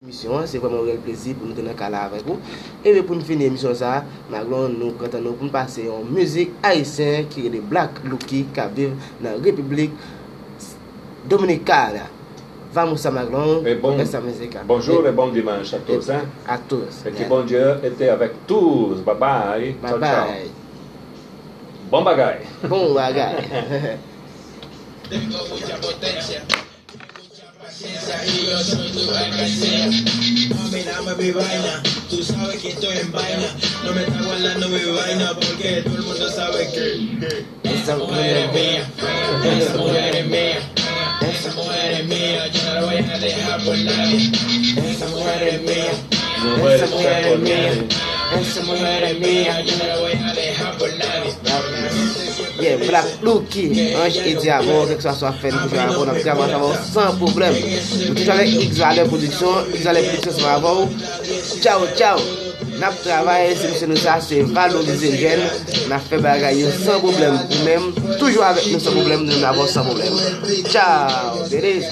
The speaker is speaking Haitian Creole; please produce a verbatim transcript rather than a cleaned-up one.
Emisyon an, se vrèman yon reyèl plezi pou nou te nan kay la avèk ou. Ebyen, pou n fini emisyon sa a, Maglon, nou pran tan nou pou n pase yon mizik ayisyen ki rele Black Louky, k ap viv nan Repiblik Dominikana. Vamos a Maglon, esta música. Bonjour et bon dimanche à tous, hein. À tous. Et que bon Dieu était avec tous. Bye bye. Ciao, ciao. Bye bye. Bon bagay. Bon bagay. Tengo mucha potencia, mucha paciencia y yo soy tu alcancía. Mami, dame mi vaina, tú sabes que estoy en vaina. No me está guardando mi vaina porque todo el mundo sabe que, que esa mujer es mía, esa mujer es mía, esa mujer es mía, yo no la voy a dejar por nadie. Esa mujer es mía, esa mujer es mía, esa mujer es mía, yo no la voy a dejar por nadie. Yeah, Black Louky, Ange et Diamant, kèlkeswa sa w ap fè, nou toujou avè w, n ap travay ansanm avè w san pwoblèm. Nou toujou avèk X Valeur Production, X Valeur Production ansanm avè w. Tchaw, tchaw. N ap travay, se misyon nou sa, se valorize jèn. N ap fè bagay yo san pwoblèm. Ou menm, toujou avèk nou san pwoblèm, nou menm avè w san pwoblèm. Tchaw, beleza.